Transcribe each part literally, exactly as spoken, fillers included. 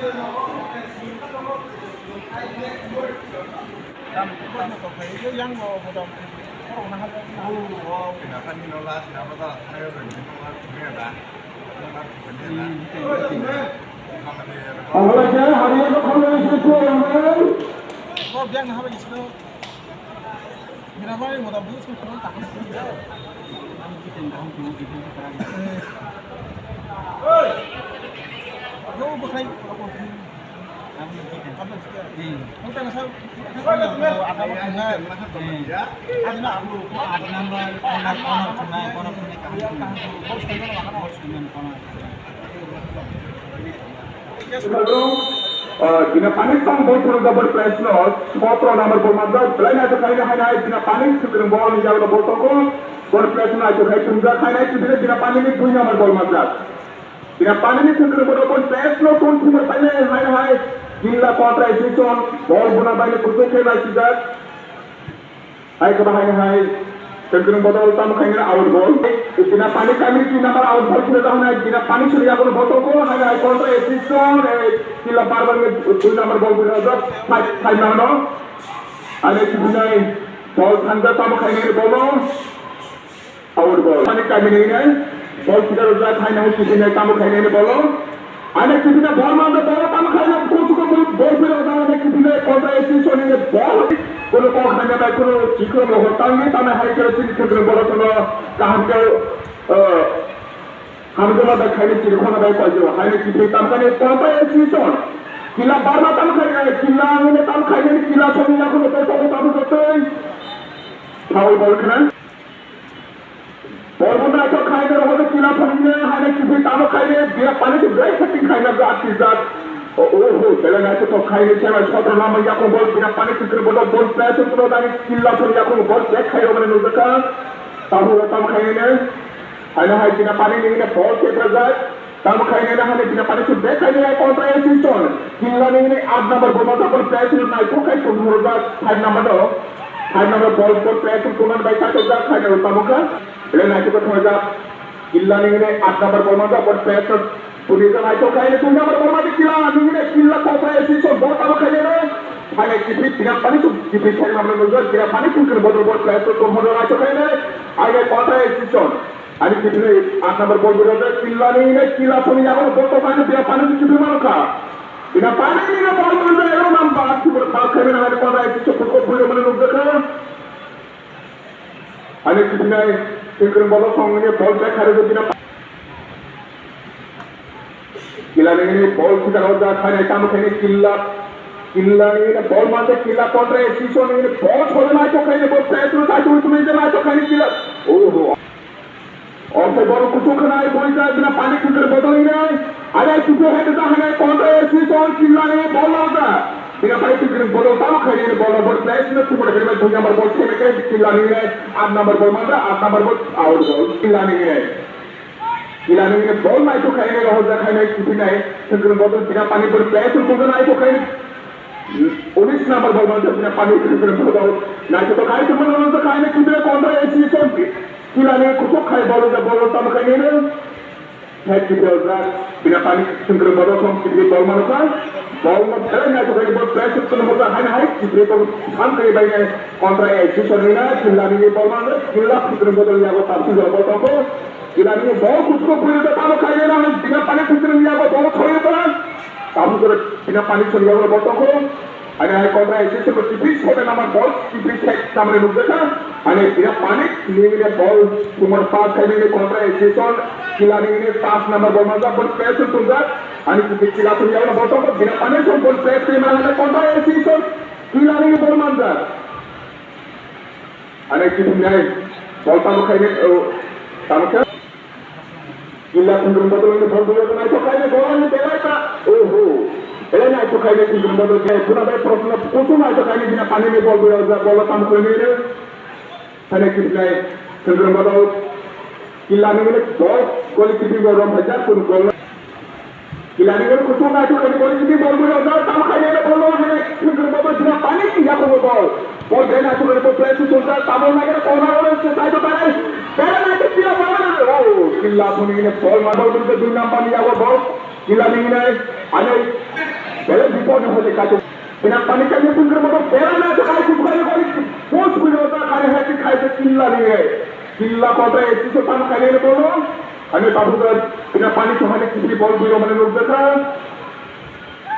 Ah, bini panik tang bol phuru double press no sotro number bol manjak, belai naithok khaina hainai, bini panik swkang bol ni jagao bol tongo, bol press no naithok khai thumjak hainai, bini panik ni dui number bol manjak. Bini panik ni swkang bol double press no tun thumjak hainai, hainai, Killa kontra Association, bol buna bai ni kuchuk khe naisijak. Hai khe bahai hai, tengkwrwng bodol tamo khaina out ball. Bini panik kami twi number out ball khwlai da hwnai, bini panik suri yago botol ko hai hai kontra Association, eh, Killa barbar ni dui number ball bini rojak, five, five number no. Ane tibinai ball thangja tamo khaina bolo. Out ball. Panik kami ni nai, ball kita rojak khaina hai tibinai tamo khaina bolo. Ane kibina bol manda bol tamo khaina kuchugo bol bol pira da ane kibina kontra Association ni bol. Kono kok hanya bai kono chikon lo hotang ni tamo hai kero chini chikon bol kono kaham ke, eh, hamjama bai khaina chiri khona bai pajo. Haina kibi tam khaina kontra Association. Killa barna tam khaina, Killa ni tam khaina Killa soni na kono bai kono tam kotoi. Foul ball khana. Bol bo naithok khaina, rohor Killa phunukya, haina kiphilwi tamo khaina, bini panik se belai setting khaina, jat ki jat. O, o, ho, belai naithok khaina, chema sotro number yakung bol, bini panik se bol, bol, bol, play se bol, dani Killa phunukya yakung bol, play khaio mane nukjakha. Tamo tamo khaina, haina hai bini panik ni bol se jat. Tamo khaina na hane bini panik se bek khaina ya kontra Association. Killa ni ni aat number bol mata bol play se naithok khai sung murda five number do. Five number bol bol play se kungan bai khaito ja khaina tamo kha. Bele naithok thoi ja. Killa ni ni aat number bol mata bol play se puni ja naithok khaina dui number bol mata Killa ni ni Killa kontra Association bol tamo khaina na. Hane kiphilwi bini panik se kiphilwi khaina mane nukjak bini panik se bol bol play se kungan naithok khaina. Ai kontra Association. Ani kiphilwi aat number bol bwrwi rok Killa ni nai Killa soni yago bol to khaina bini panik se kiphilwi mano kha. Bini panik ni bol manjak ero nam ba kiphilwi bal khaina hai kontra Association phuko bwrwi mane nukjakha. Ani kiphilwi tengkwrwng bol song ni bol back khairok bini Killa ni bol kita rok da khaina tamo khaina Killa. Killa ni bol manjak Killa kontra Association ni bol soni naithok khaina bol press ro tai tu tu ni naithok khaina Killa. Oho. Omo borok kuchuk khanai, borijak, bini panik kwtwrwi bodol hinai. Are kiphilwi hai da hinai, kontra Association Killa ni bol rok da. Bini panik kwtwrwi bodol tamo khainai ni bol rok, bol play sino tumor khainai, dui number bol khainai, Killa ni hinai, aat number bol manjak, aat number bol out bol, Killa ni hinai. Killa ni hinai bol naithok khainai, rohorjak khainai, kiphilwi nai, kwtwrwi bodol bini panik bol play sino tumor naithok khainai. Unis number bol manjak bini panik kwtwrwi bodol naithok khainai, tumor naithok khainai, kiphilwi kontra Association. Killa ni kuchuk khai bol ja bol tamo khai nini. Hai kiphilwi ja bini panik kwtwrwi bodol song kiphilwi bol mano kha. Bol no phelai nai to khai bol press to no hai hai kiphilwi to sam khai bai nai kontra Association ni na Killa ni bol mano Killa kwtwrwi bodol yago tamo bol tamo. Killa ni bol kuchuk bol ja tamo khai nini bini panik kwtwrwi yago bol thoi ta. Tamo bini panik kwtwrwi yago bol tamo. Ani hai kontra Association bo kiphilwi sota number bol kiphilwi sek tamni nukjakha. Ani bini panik ni bini bol tumor pass khai bini kontra Association Killa ni bini pass number bol manjak bol press tumjak. Ani kiphilwi Killa tum yauna bol tong bini panik tum bol press khai mana kontra Association Killa ni bol manjak. Ani kiphilwi bol tamo khai ni, oh, tamo khe. Killa kwtwrwi bodol ni bol bwrwi naithok khainai bol ni belai ta. Oho. Belai naithok khainai kwtwrwi bodol je pura bai proshno kuchuk naithok khainai bini panik ni bol bwrwi ja bol tamo khainai re. Thane kiphilwi kwtwrwi bodol. Killa ni bini bol goli kiphilwi bol rom hai ja kun bol. Kilani gori kuchung nai tukani bol ini bol gori ojak tamo khai nai bol no hene. Tungkir bol bol jina pani ki yakungo bol. Bol bena tukani bol play tu tunta tamo nai gori corner ore se sai to tare. Bela nai to kila bol nai. Oh, kila puni ini bol ma bol tu dui number ni yago bol. Kilani ini ane bela bipod ni hote kacho. Bina pani kami tungkir bol bela nai to khai kuchung nai gori. Post gori ojak khai hai khai kilani ini. Kila kota itu tamo khai nai bol no. Ani tabuk bina pani to hane kisi bol buiro mane nukjakha.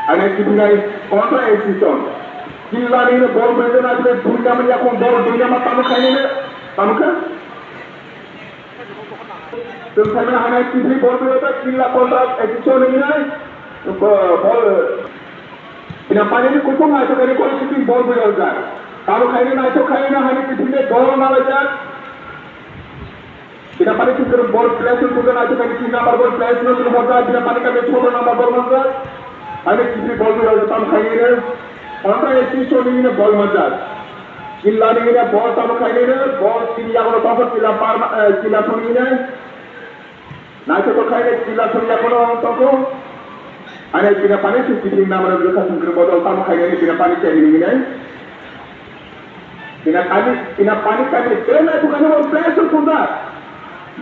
Ani kisi nai kontra association. Killa ni bol buiro na bile dui nama yakung bol dui nama tamo khaini ne tamo kha. Tum thana hane kisi bol buiro ta killa kontra association ni nai. Bol bina pani ni kutung nai to kani koi kisi bol buiro ja. Tamo khaini nai to khaini hane kisi ne bol na la ja. Bina pani tungkir bol place no tungkir nai tungkir tin number bol place no tungkir hota bina pani kami chhoro number bol manjak. Ani kisi bol no rajak tam khai ne. Kontra association ni ne bol manjak. Killa ni ne bol tam khai ne bol tin yago no tongkho killa parma killa thoni ne. Nai to khai ne killa thoni yago no tongkho. Ani bina pani tungkir tin number bol tungkir bol tam khai ne bina pani chari ni ne. Bina kami, bina pani kami, bina itu kami mau pressure tunda.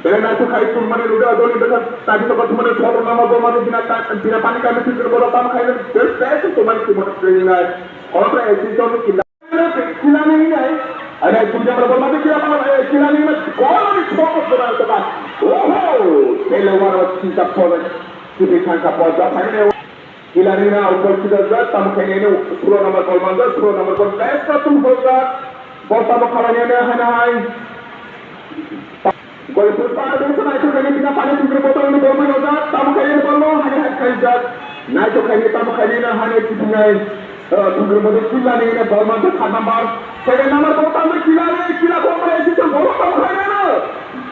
Bina itu kai tu mana udah doni bina tadi tu kau mana suara nama gua mana bina ka-, bina pani kami tu kerja bola tam kai bina pressure tu mana tu mana training ai. Kalau tu itu tu kita, kita ni ini ai. Ada itu jangan berbuat mati kita apa, eh, kita ni mas, kalau ni semua berbuat tepat. Oh, bela wara cinta pola, kita sangka pola, apa ini? Kilani na ungkol sida jak, tamo khaini ani sulo number bol manjak, sulo number bol best na tum hojak, bol tamo khalani ani hana hai. Gol pur pa de sa nai khaini bina pani tungkir botol ni bol manjak, tamo khaini bol no hana hai khai jak. Nai to khaini tamo khaini na hana kitinai, eh, tungkir botol kilani na bol manjak khat number. Second number bol tamo kilani, kila bol manjak, bol tamo khaini na.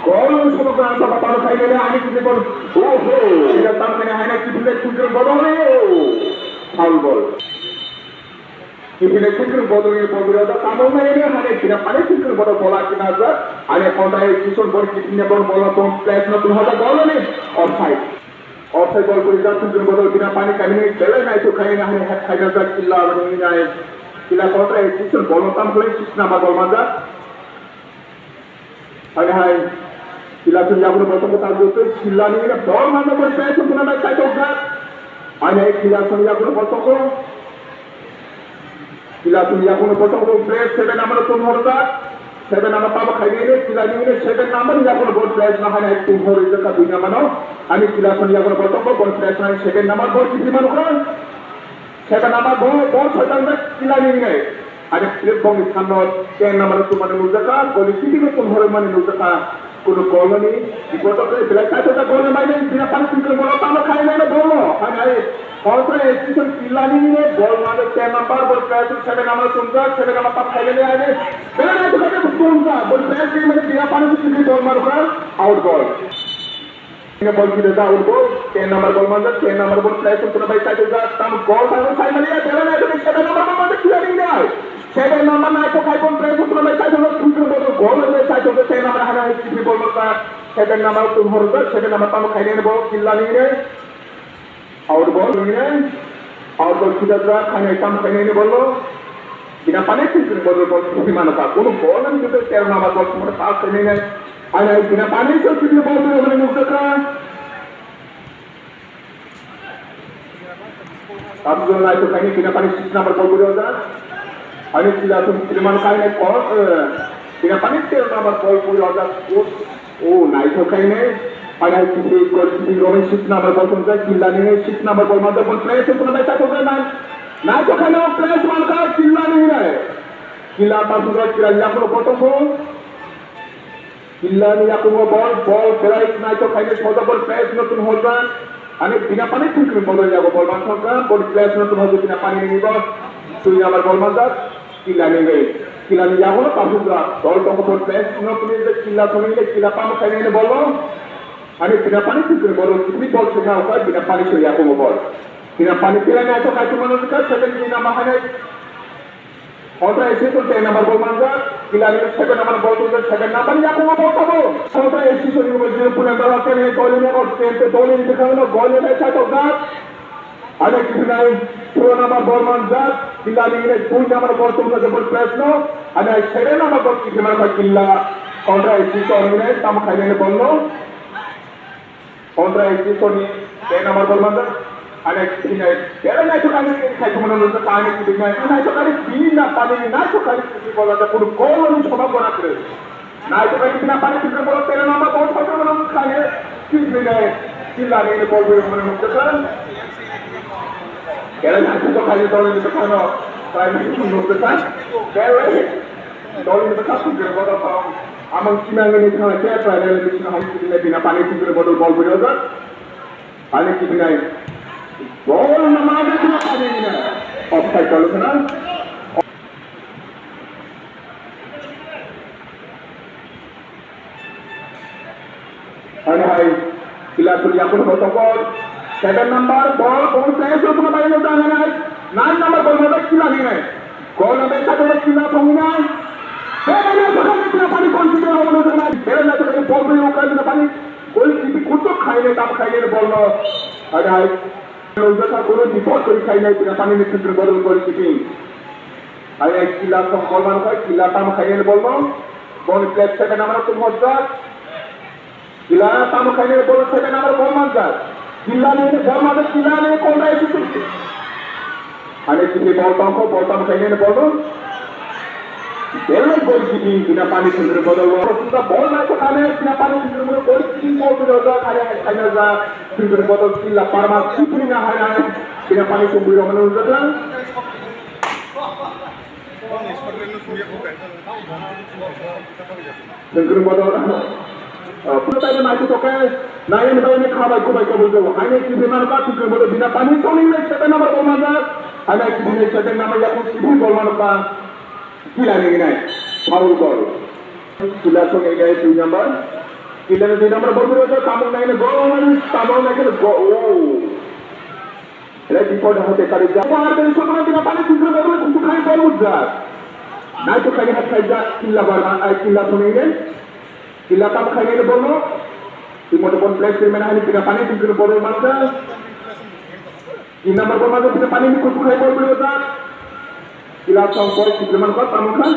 Gol no sobo khaini na ani kitinai bol. Oho, ida tam khaini hana kitinai tungkir botol ni. Foul ball. Kipina tungkir bodol ni bodol da tamo na ini hane kina pane tungkir bodol bola kina ja. Ane kontra e kison bor kipina bor bola bom place na tun hoda gol ni offside. Offside ball kuri ja tungkir bodol kina pani kami ni belai nai tu khai na hane hat khai ja killa ni nai. Killa kontra e kison bol tam kule six number ball manja. Hai hai. Kila sung yakuno botoko ta jotoi kila ni ne bol mano bol sai sung kuna bai sai tok jak. Hai hai kila sung yakuno botoko. Kila sung yakuno botoko bol press seven number tun hor jak. Seven number tabo khai ne kila ni ne seven number yakuno bol press na hai hai tun hor jak ka dunya mano. Ani kila sung yakuno botoko bol press na seven number bol kiti mano kran. Seven number bol bol sai tok jak kila ni ne. Ani flip bong ni samno ten number tu mani nujaka, goli kiti ko tun hore mani nujaka. Kunu gol ni, ipot ko belai sai to gol ni mai ni, bina pani tun ko gol tamo khai mai bol. Hai hai. Kontra association kila ni ne bol ma ten number bol kai tu seven number tun ja, seven number tamo khai ne ai ne. Belai nai tu khai tun ja, bol kai ni mane bina pani tun ko bol maru ka, out ball. Ini bol kita tahu bol, ten number bol manja, ten number bol play itu kena baik satu gas, tam gol baru saya melihat jalan itu seven number bol manja kita tinggal. Seven number naik ke five bol play itu kena baik satu gas, tunggu bol gol itu satu gas, ten number hana itu bol manja, seven number tun hor gas, seven number tamu khaini bol killa ni ne. Out ball ni ne. Out ball kita gas, hana tam khaini bol lo. Bina pani tunggu bol bol kita mana tak, kono bol ni kita ten number bol kita pass khaini ne. Ani bina pani so kibni bol tu mana nukta ka. Tamjon nai tu kani bina pani six number bol buri oja. Ani sila tu kibni mana kai nai bol, eh, bina pani ten number bol buri oja. Oh, nai tu kai nai. Ani kibni bol kibni romen six number bol tu oja. Killa ni six number bol manja bol play tu nai ta tu kai nai. Nai tu kai nai play tu mana kai killa ni nai. Killa ta tu kai killa ya bol bol tu. Killa ni yakungo bol, bol belai naithok khaini sojak bol pes no tun hojak. Ani bina pani tungkri bol yago bol manthokha, bol pes no tun hojak bina pani ni bol. Tui abar bol manjak, killa ni bai. Killa ni yago no pasu ja, bol tong bol pes no tun ni killa thoni ni killa pam khaini ni bol. Ani bina pani tungkri bol, ni bol sina ukai bina pani so yakungo bol. Bina pani killa naithok khai tu mano ka, seven bina mahane. Kontra association ten number bol manjak, killa ni seven number bol tungkha, seven number ni yakungo bol tabo. Kontra association ni zero point number ten ni goal ni or ten te goal ni bikang no goal ni side of that. Ane kiphilnai phuru number ball manjak, killa ni hwnwi dui number ball tongkha jebon press no, ane seven number ball kiphilmani kha killa, kontra S C song hwnwi tam khainani ball no, kontra S C song ni ten number ball manjak, ane kiphinai, bera naithok ani khai thumano nujak, ane kiphinai, naithok ani bini na pani naithok ani kiphil ball manjak, kunu goal ni soba gora kwrwi. Naitokani bina pani tingkir bolo tere namba bol sokro mano kane kibine killa ni bol bol mano nukjaka. Kere naitok kani dol ni bwkhano try nukjaka. Kere dol ni bwkha tingkir bolo tong amang sinang ni thang khe try ni bina pani tingkir bolo bol bol jaka. Pani kibine bol nama de bina pani ni offside bol kana. Hai hai, killa suri yakun protocol. Seven number ball, ball play suri kuna bai lo jangan hai. Nine number ball mada killa ni hai. Goal number satu killa pung ni hai. Seven number ball killa pani kon suri lo lo jangan hai. Seven number ball beri ukra killa pani. Goal kipi kutuk khai le tap khai le ball lo. Hai hai. Lo jaka guru ni ball kuri khai le killa pani ni sentral ball goal kipi. Hai hai killa song ball man khai killa tam khai le ball lo. Ball play seven number tum hojak. Killa tamo khainai bol seven number bol manjak. Killa ni bol manjak, killa ni kontra isi tuk. Ani kiti bol tongkho, bol tamo khainai bol no. Belai gol kiti, bina pani sundri bodol lo. Sunda bol nai to kane, bina pani sundri bodol gol kiti, bol tu jodo kane hai khaina ja. Sundri bodol killa parma sundri na hai hai. Bina pani sundri romano jodo. Tengkring bodol. Pura tadi mati toke. Nai ni bai ni khabai kubai kubai kubai. Hai ni kibi mana ba tengkring bodol bina pani toni ni seven number bol mana. Hai ni kibi ni seven number ya pun kibi bol mana ba. Killa ni nai. Foul ball. Killa song ni nai dui number. Killa ni dui number bol mana tamung nai ni gol mana tamung nai ni gol. Oh. Red before the hote kari ja. Bahar dari sokna bina pani tingkir baru kutu khai bol mujak. Nai to khai hat khai ja killa barma ai killa thone ne. Killa tam khai ne bol no. Timo to bon place kiri mena hani bina pani tingkir bol mujak. Tin number bol mujak bina pani ni kutu khai bol mujak. Killa song bol kibleman ko tamukha.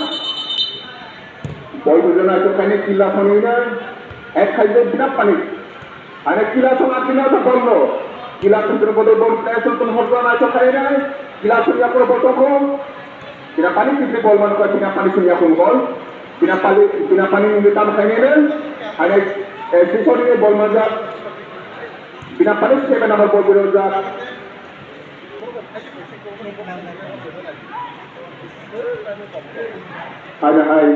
Bol bujana to khai ne killa thone ne. Ek khai je bina pani. Ane killa song akhirnya to bol lo. Killa song kena bol bol play song pun hot run aja kaya nai. Killa song ya pura bol toko. Kena pani kibri bol man ko kena pani song ya pun gol. Kena pani kena pani ni tam kaya nai. Ane eh sisoni ni bol manjak. Kena pani seven number bol bol manjak. Hai hai,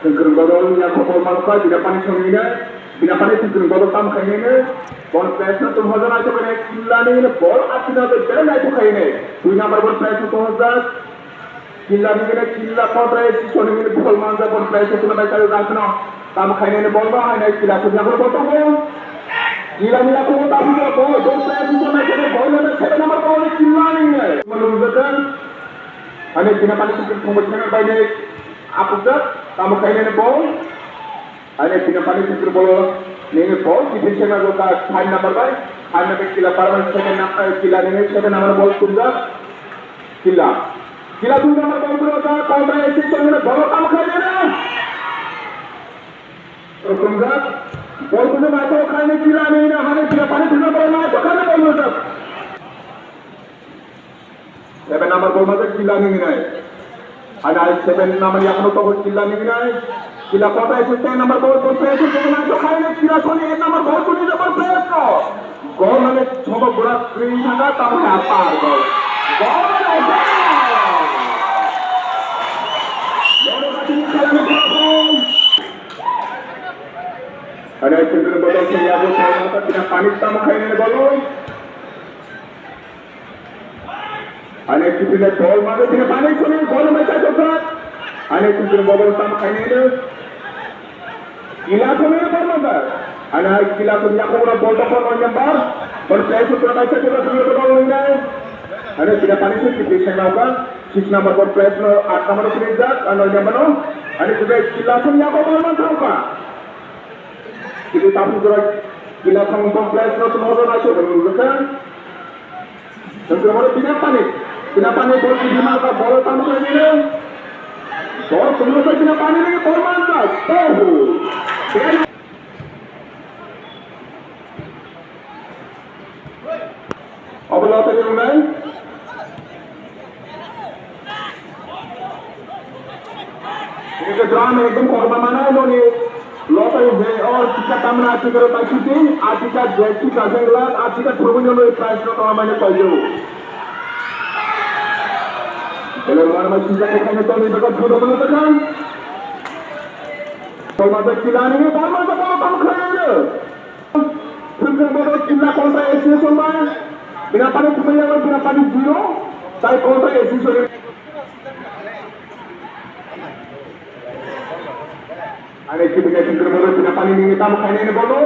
tengkring bodol ya khobor malkha, bina pani songina, bina pani tengkring bodol tam khainene, bon press no tum hojan aito kene, killa ni ne bol atina de bere nai to khaine, dui number bon press no tum hojan, killa ni ne killa kontra e sisoni ne bol manja bon press no tum bai kare rakno, tam khainene bol ba hai nai killa sugna bol to bol, killa ni la ko ta bol, bon press no tum bai kare bol na seven number bol killa ni ne, malum jakan. Ani bina pani sukri thongbo channel bai ne apuk jak, tamo khainai ne bo. Ani bina pani sukri bolo nini bo, kiti channel bo ka five number bai, five number killa parman second number, killa nini second number bol tumjak, killa. Killa dui number bol bro ka, kontra esi channel bolo tamo khainai ne. Tumjak, bol tumjak, naito khainai killa nini, ani bina pani sukri bolo naito khainai bol tumjak. Seven number bol maja killa ni nai. Hai nai seven number yakno to killa ni nai. Killa kota isu ten number bol bol pe isu ten number to khai ne killa soni eight number bol tuni number pe ko. Gol mane chobo gura screen thaka tamo hai apar gol. Gol mane gol. Gol mane killa ni gol. Hai nai sentral botol se yago thang ta bina pani tamo khai ne gol. Ane kipine bol mane kipine pani kone bol mai cha chokra. Ane kipine bol tam khaine ne. Killa kone bol mane. Ane killa kone yakora bol to kon nyamba. Bol play to kone mai cha chokra kone bol ne. Ane kipine pani kone kipine chena ka. Six number bol play no eight number kone jak. Ane nyamba no. Ane kipine killa kone yakora bol man thang ka. Kipine tapu kone killa kone bol play no to no na chokra. Pinapani, Pinapani bol kidima ka bol tamo kene. Bol tamo kene Pinapani ni bol manjak. Oh. Obo lottery rwnai. Ini ke drum ekdom korma mana noni lottery je or ticket tamna ticket pai shooting, a ticket je ticket jengla, a ticket purbo noni prize no tama mane payo. Ele mana ma sisa ke kane toni baka photo mana tekan. Korma te kilani ni korma te korma tam khane. Sundar Bodol Killa kontra S C somai. Pinapani kumai yawan Pinapani zero. Tai kontra S C somai. Ane kibika Sundar Bodol Pinapani ni tam khane ni bolo.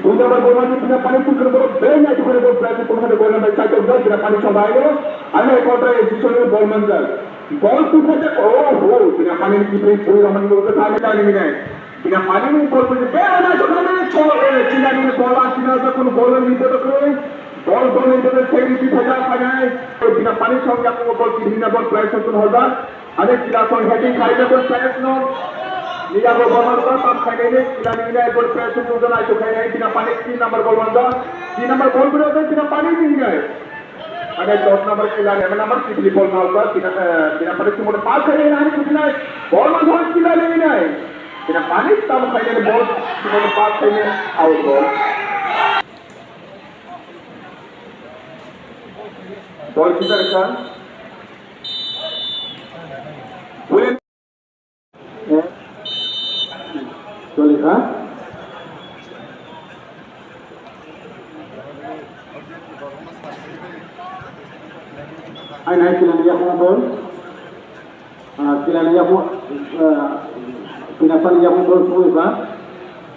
Sundar Bodol Pinapani Sundar Bodol bena tu kore bol berarti pun ada gol number satu gol Pinapani somai lo. Ane kontra S C somai bol manjak. Bol tu kata oh oh Pinapani ni kibika pun ramai lo kata ni tani ni. Pinapani ni bol pun be ana to kami bol eh Pinapani ni bol a Pinapani to kun bol ni to ko bol bol ni to seri di thaja khanai. Pinapani song yak ko bol kidina bol prize to hoda. Ane Pinapani heading khai na bol prize no. Ni ya bol bol ma tam khai ne Pinapani ni bol prize to hoda na to khai Pinapani tin number bol wanda. Tin number bol bol Pinapani ni ngai. Ada dot number kila ni, number kibli bol mal ba, Pina, eh, Pinapani cuma pas kali ni, hari kibli nai. Bol mal bol kila ni nai. Pinapani tam kali ni bol, cuma pas kali ni, out ball. Bol kita reka. Boleh. Choli kha. Aina hai kilani yakung bol. Ah, kilani yakung, ah, Pinapani yakung bol sugui kha.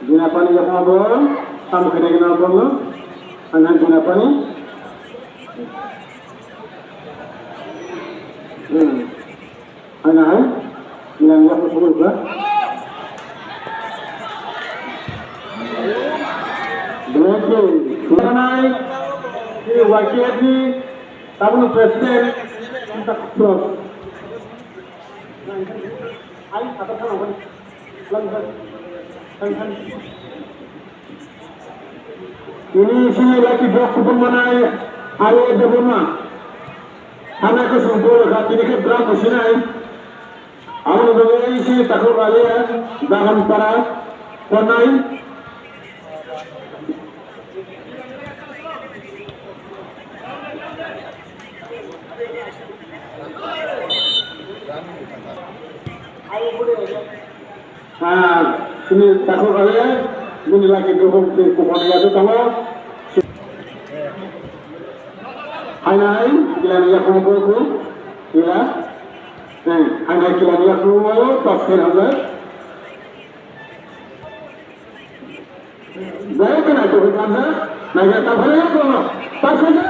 Pinapani yakung bol. Tam kene kena bol. Aina hai Pinapani. Hmm. Haina hai, yang yang betul juga. Blessing, Suranai, di wakil di Tabunu President, kita cross. Hai, apa sama? Ini sini lagi dua kupon mana? Arya Debbarma. Hana ke sumpur kha tini khe drum musinai. Aboni bagwi isi takhuk aliya dagan para konai. Ah, sini takhuk aliya, bini lagi dukung si kupon ya tu tamo. Hai nai, kilani yakhung bo ko, kila. Eh, hai nai kilani yakhung bo, top ten hundred. Jai kena to kanda, nai ya ta phale ko, ta phale.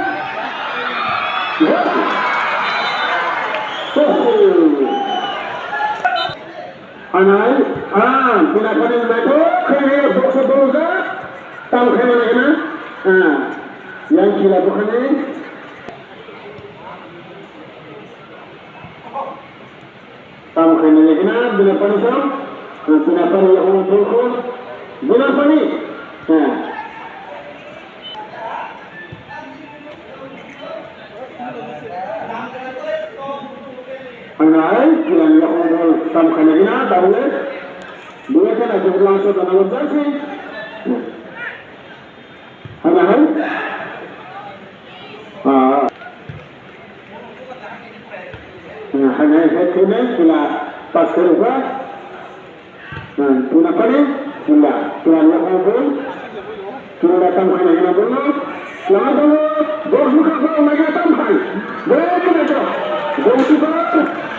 Hai nai, ah, bina kani nai to, khe box do ja, tam khe nai na, ah, yang kila bukhani. Tamo khe nini khna bina pani song, bina pani ya ulo tolko, bina pani. Ha. Ano ai, bina ya ulo tamo khe nini khna, tabule. Bina khna joglang so dana lo jasi. Hana hai? Ah. Hana hai, hai, hai, hai, sila pas ke rupa. Tuna pare, sila, sila na ko bol. Sila tam khana na bol. Lama dolo, bol suka bol, naga tam khai. Bol kena to. Bol suka,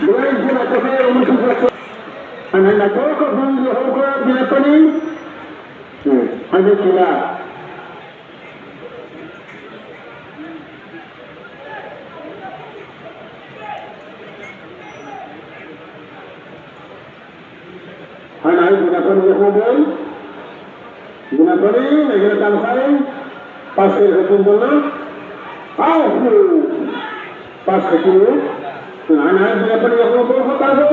bol kena to, hai, umur suka. Hana na to ko bol, ho ko, dia pani. Hmm, hanya kila. Hanya hai guna pani ya kobol. Guna pani, lagi na tam khai. Pas ke hutun dulu. Au, hu. Pas khaitio. Ana bini yaphang yaphang bol kho tago.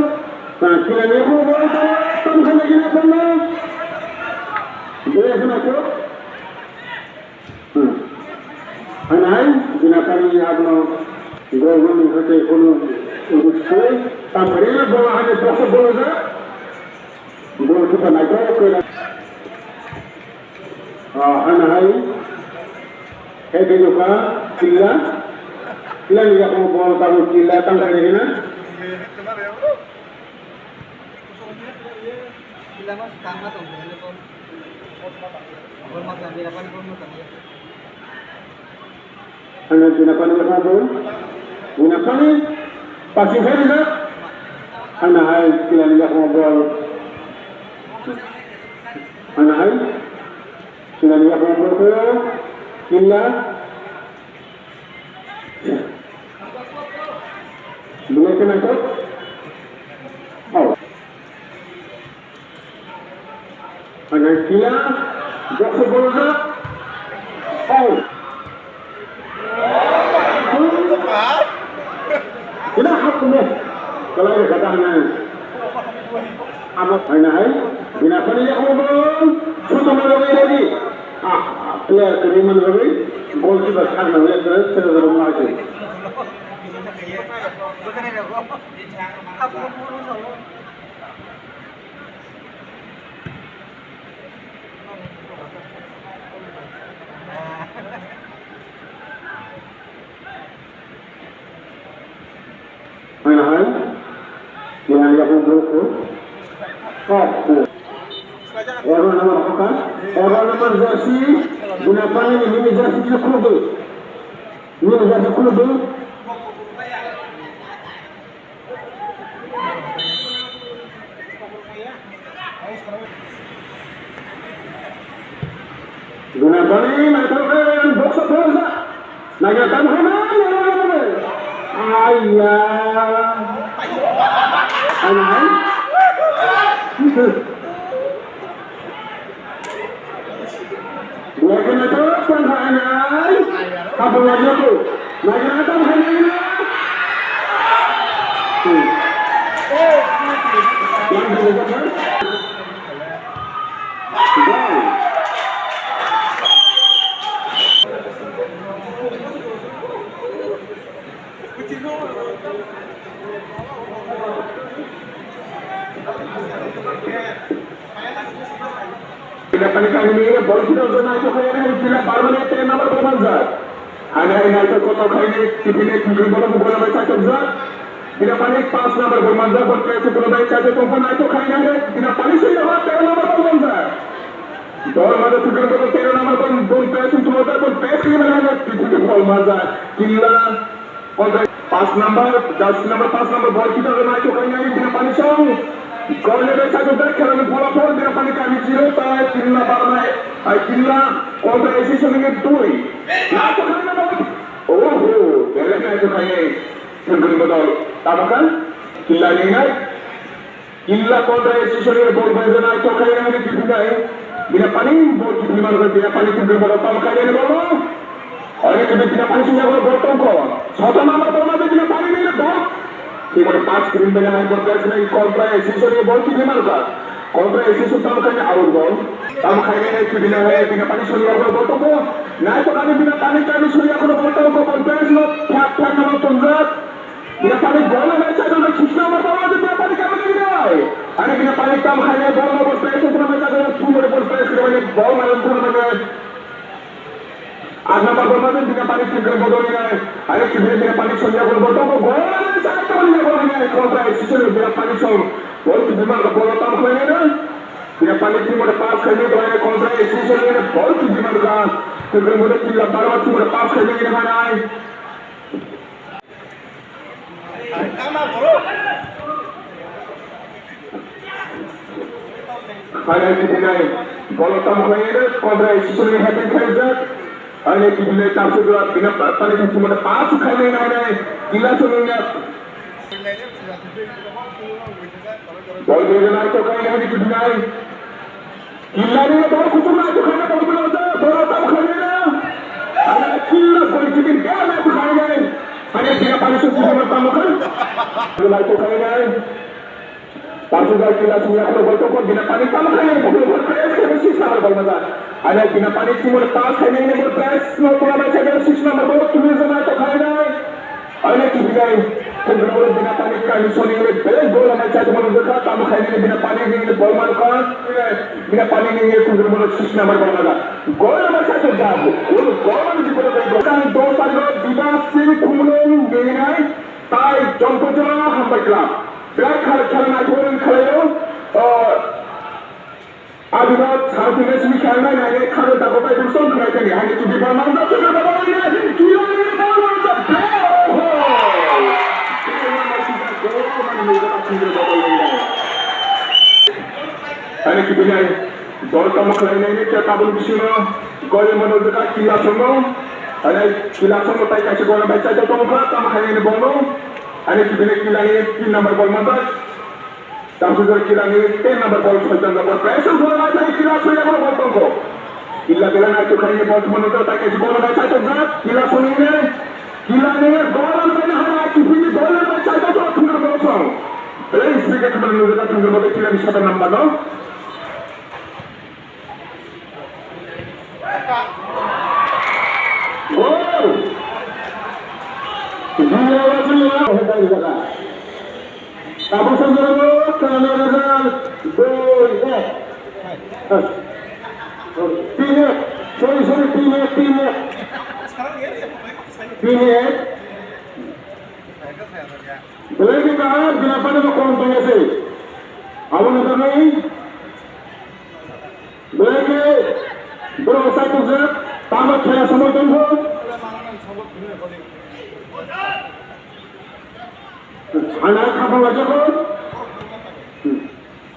Kila ni yaphang bol kho. Tam khana gina khana. Bini yaphang kho. Ana hai bini yaphang ni abno gol gol ni khaitio kono. Tam khana bol hane box bol ja. Gol kho ta nai kho. Ah, hana hai. Hai de ka kila. Kila ni yaphang bol tago kila tang tang ni na. Hana bini yaphang ni yaphang bol. Bini yaphang ni passing khai rijak. Hana hai kila ni yaphang bol. Hana hai kila ni yaphang bol kho. Kila. Bini yaphang ni yaphang. Oh. Hana kila, box o bolojak. Oh. Kila hap kumo. Kalai re kata hana. Amo hana hai. Bini yaphang ni yaphang bol. Sotoma logi ready. Ah, player kiri man logi. Goalkeeper sakna logi. Sera sera ma hai. Hai, hai. Yang yaphang bol kho. Oh, kho. Ero number kho ka? Ero number jersey. Bini yaphang ni mini jersey kho do. Mini jersey kho do. Guna bani naithok khe box o phai rwjak. Naina tam hai na, naina tam hai. Aiya. Ai nai. Lagi na to pun hai nai. Apa lagi aku? Lagi na tam hai nai na. Hmm. Yang dulu kan? Bang. Pila panikani ni bol kita udah naik ke kaya ni pila barmani ten number bermanza. Ada yang naik ke kota kaya ni, tipine tinggi bola bukan apa cakap zat. Pila panik pas number bermanza, bol kaya sepuluh naik cakap tumpah naik ke kaya ni, pila panik sudah teru number bermanza. Bol mana tinggi bola teru number bol, bol kaya sepuluh bol pes kaya mana, tipine bol manza. Pila Kontra pas number, jersey number pas number bol kita rwna khe khainai bini pani song. Gol ni bai sajak da khela ni bola bol bini pani kami zero tai kinla barnai, ai kinla kontra esi song ni dui. Na to khaina bol. Oho, bere na to khainai. Tengkul bodol. Tabakan? Kinla ni nai. Illa kontra esi sori bol bai jana to khaina ni kithi nai. Bina pani bol kithi mar ko bina pani kithi mar tam khaina ni bol. Ore kithi bina pani sini bol tong ko. Sota nama to na bina pani ni bol. Ki bol pas kithi bina hai bol bai jana kontra esi sori bol kithi mar ka. Kontra esi sori tam khaina out bol. Tam khaina ni kithi na hai bina pani sori bol tong ko. Nai to kami bina pani kami sori bol tong ko bol bai jana thak thak nama tong jat. Bina pani bol na mai chador na khishna ma tawa de bina pani kami kami nai. Ani bina pani tam khai nai bol na bol press na mai chador na tu bol press na mai bol na tu na mai. Aat number bol na bina pani tu kar bol nai. Ani bina pani sonya bol bol to bol na mai chador na bol nai. Kontra esi bina pani song. Bol tu bina bol tam khai nai. Bina pani tu bol pass khai nai kontra esi bina bol tu bina ka. Tu bina bol tu la barwa tu bol pass khai nai nai. Hanya kitinai bolo tam khaye kontra isisuni hati khaijak. Hanya kitinai tam sudra bina tali kitimana pasu khaye nai nai ila sununya. Bol bina nai to khaye hanya kitinai. Killani bol kutung na tu khana bol bina ta bol ta khana na. Ana killa bol kitin dia na tu khana na. Ani bina pani suk suk tamo khan. Lai to khai nai. Tamsuk bai kila sung ya ko to ko bina pani tamo khan ni ko ko six number bol mata. Ani bina pani simo pass khai nai number pass no ko ma cha six number bol tu ni jana to khai nai. Ani ki bina ko bina pani kai soni le bel bol ma cha ko ka tamo khai nai bina pani ni bol ma ka. Bina pani ni ko six number bol mata. Gol number satu jab. Gol, gol di bola gol. Kan dos tarikh Bibas Singh Khumulwng nini nai tai Jompojora Hambai Club. Belai khal khel nai boring khlaio. Abino sarti match ni khelnai nai khalo ta botai dum song khlai tani. Hani tu Bibas Singh Khumulwng nini nai. Kilo ni bol number satu. Gol number satu. Ani kibinai dol tamo khlainai ni khe tabun bisingo goli mono jaka kila songo. Ani kila songo tai kaisa gol bai chai tong kha tamo khlainai ni bongo. Ani kibinai kila ni tin number gol mantai. Tamsuk kila ni ten number gol soi tong kha. Pressure gol bai chai kila soi number gol tong kho. Kila bela na tu khlainai bol mono jaka tai kaisa gol bai chai tong kha. Kila songo ni kila ni gol bai na ha kibini gol bai chai tong kha. Thungar gol song. Play is cricket man nujaka thangwi mata kila ni sata number no. Goal! Jia wajib ya. Tabuk sanjaro kana result dui ek. Tin ek. Sorry, sorry, tin ek, tin ek. Tin ek. Belai khe kaham, bini phano bo kom tongya se. Aboni bagwi belai khe borok sai tokjak, tamo khela somoi tongkho. Hana khapang lajakho.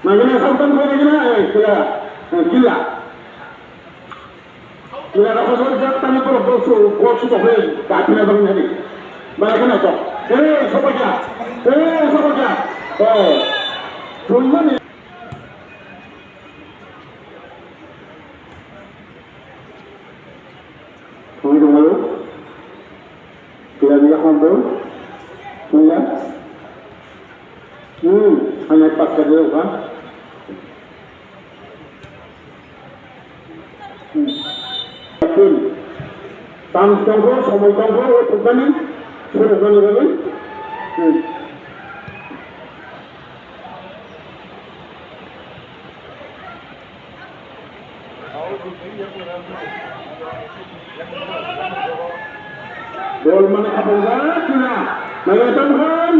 Nangina sam tongkho nangina, eh, kila, eh, kila. Mila rok hojor jak tani borok boksu, boksu to hoi, dapina dong nani. Mala kana to. Eh, sobo ja. Eh, sobo ja. Eh. Tungmani. Tungmani. Kila dia hondo. Kila. Hmm, hanya pakai dulu kan. Chance tongkho, somoi tongkho, o thukmani, phunukmani bagwi. Hmm. Bol mane khapang jak kina. Nangya tongkhan.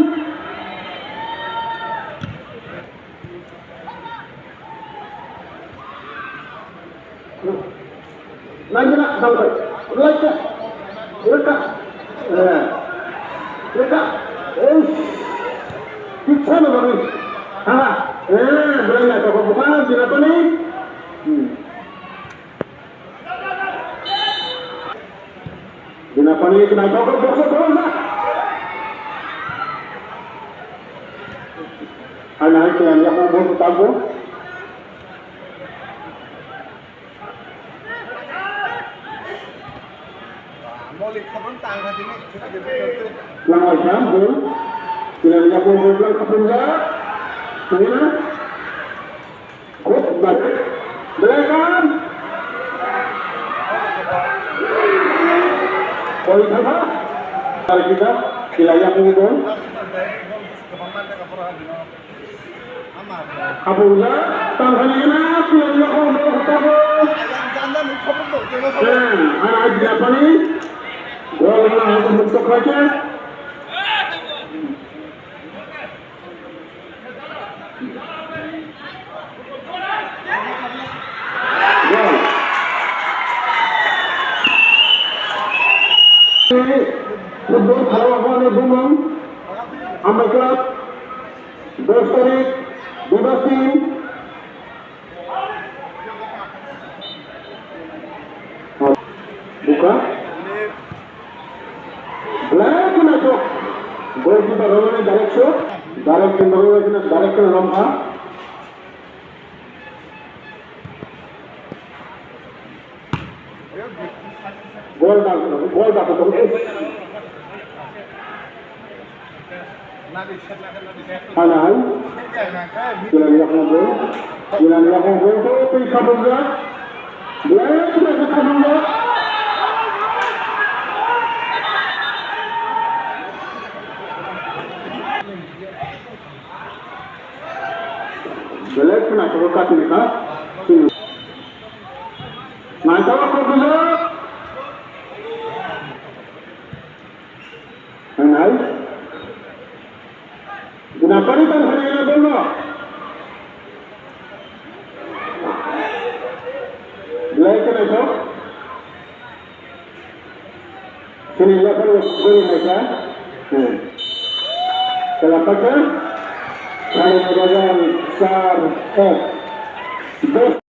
Nangkhe na, dal bai. Belai khe. Belai khe. Eh. Belai khe. Ei. Kitsa no bagwi. Ha. Eh, belai khe. Kok buka, bina pani. Hmm. Bina pani kena kok, kok, kok, kok, kok. Ana hai kena, ya, kok, kok, kok, kok. Langwai sam, bol. Kila kila bol, bol, bol, kapung ja. Tengena. Kut, balik. Belakang. Bol, thapa. Kila kila, kila, ya, bol, bol. Kapungja, tangkhani gana, kuyang yokong bo kutabo. Sen, ana ajna pani. Gol gana hapu mukto khacha. Gol. Football khela wngkha ani bumung. Ambai Club. Dos tarik, Bibas Singh. Buka. Belai khe naithok. Goalkeeper romani direct shot. Direct khe romani direct khe romkha. Gol da, gol da, gol da. Hanai. Jilani yakung bo. Jilani yakung bo. Bo tei khabungjak. Belai khe khabungjak. Belai kheno aswk khatini kha. Naithotok kok bijak. Hanai. Gunapari tang hanai na bolno. Belai kheno naithok. Chini level gori naikha. Hmm. Kela paikha. Sari bajan sar ek. Dos.